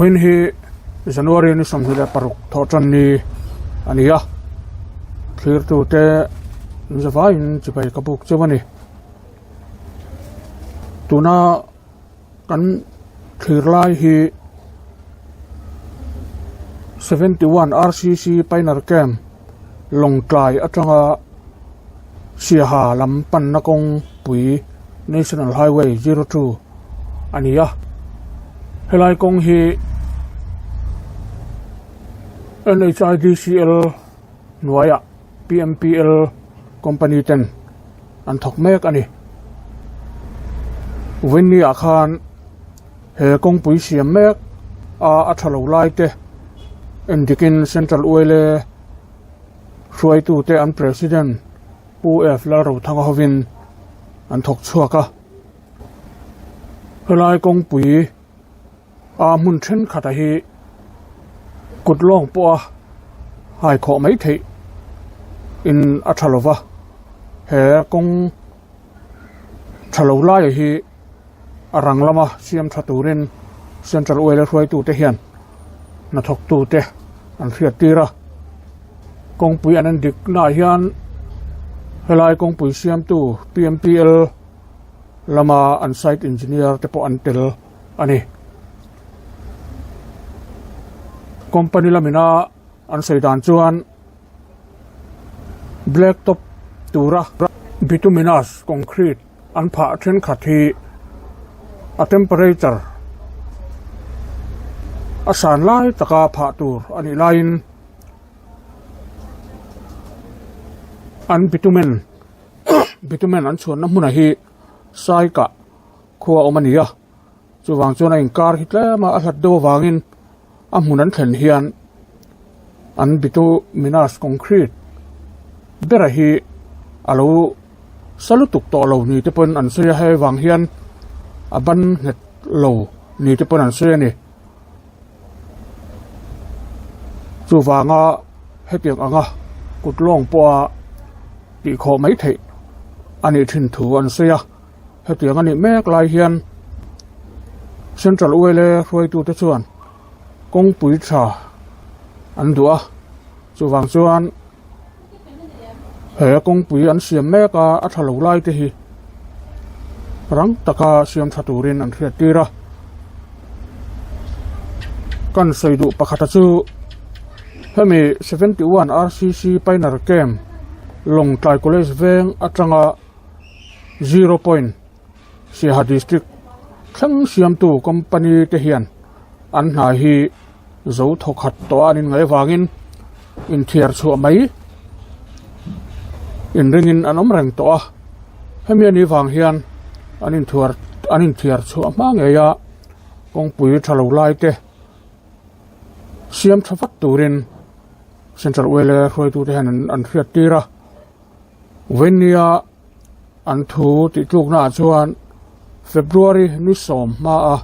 Vawiin hi January ni 26 thawh tan ni a ni a, thlirtute an zavaiin chibai ka buk cheu a ni. Tuna kan thlir lai hi 71 RCC Pioneer Camp Lawngtlai atanga Siaha lam panna kawngpui National Highway 02 a ni a, helai kawng hi NHIDCL hnuaiah PMPL company ten an thawk mek a ni. Vawiinni ah khan he kawngpui siam mek a a tha lo lai te endikin Central Oil-e hruaitute an President Pu F Lalrothanga hovin an thawk chhuak a. Helai kawngpui a hmun thenkhatah hi kut lawng pawha hai khawh mai theih in a tha lova, he kawng tha lo laiah hi a rang lama siam tha turin Central Oil a hruaitute hian hnathawktute an hriat tir a, kawngpui an en dik naah hian helai kawngpui siamtu PMPL lama an site engineer te pawh an tel a ni. Company lamina an sawi dan chuan black top tura bituminous concrete an phah thenkhat hi a temperature a san lai taka phah tur a nih laiin an bitumen bitumen an chhuanna hmunah hi sai kah khua a awm a ni a chuvang chuan a inkar hi tlem a a hlat deuh avangin a hmun an thlen hian an bituminous concrete bera hi a lo sa lutuk tawh lo ni te pawhin an sawi a hei vang hian a ban nghet lo ni te pawhin an sawi a ni chuvanga hetiang anga kut lawng pawha tih khawh mai theih a nih thin thu an sawi a hetiang a nih mek lai hian Central Oil hruaitute chuan kawngpui tha an duh a chuvang chuan he kawngpui an siam mek a a tha lo lai te hi rang taka siam tha turin an hriat tir a kan sawi duh pakhata chu hemi 71 RCC Pioneer Camp Lawngtlai College veng atanga 0 point Siaha District thleng siamtu company te hian an hna hi zo thawkhat tawh a an inngaih avangin inthiar chhuah mai inringin an awm reng tawh a hemi anih vang hian an inthuar an inthiar chhuah hma ngei a kawngpui tha lo lai te siam tha vat turin Central Oil hruaitute hian an hriat tir a Vawinia an thu tih tlukna ah chuan February ni sawm hma a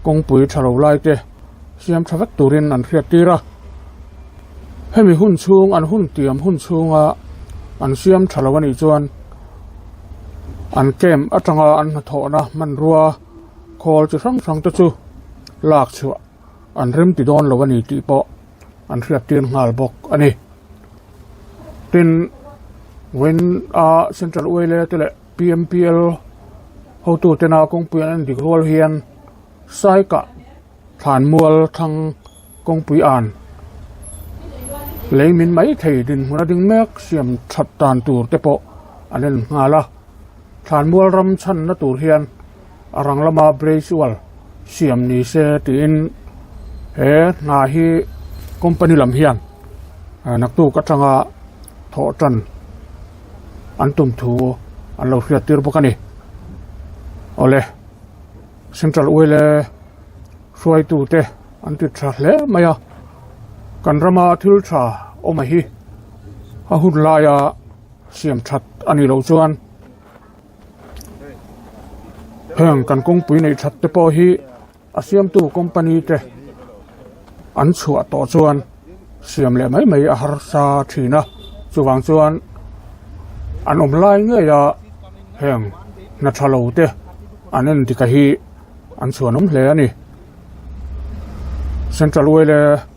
kawngpui tha lo lai te siam tha vek turin an hriat tir a, hemi hun chhung an hun tiam hun chhunga an siam tha lo anih chuan an camp atanga an hnathawhna hmanrua khawl chi hrang hrang te chu lak chhuah an rem ti dawn lo a ni tih pawh an hriat tir nghal bawk a ni. Tin, vawiin a Central Oil te leh PMPL hotu tena kawngpui an en dik rual hian Saikah thlanmual thlang kawngpui an lei min mai thei dinhmun a ding mek siam that dan tur te pawh an en nghal a. Thlanmual ram chhanna tur hian a rang lama bridge wall siam ni se tiin he hna hi company lam hian naktuk atanga thawh tan an tum thu an lo hriat tir bawk a ni. Awle Central Oil hruaitu te an ti tha hle mai a kan rama thil tha awm a hi a hun laia siam that a nih loh chuan heng kan kawngpui neih that te pawh hi a siamtu company te an chhuah tawh chuan siam leh mai mai a harsa thin a chuvang chuan an awm lai ngei a heng hna tha lo te an en dik a hi an chhuanawm hle a ni. Central Oil.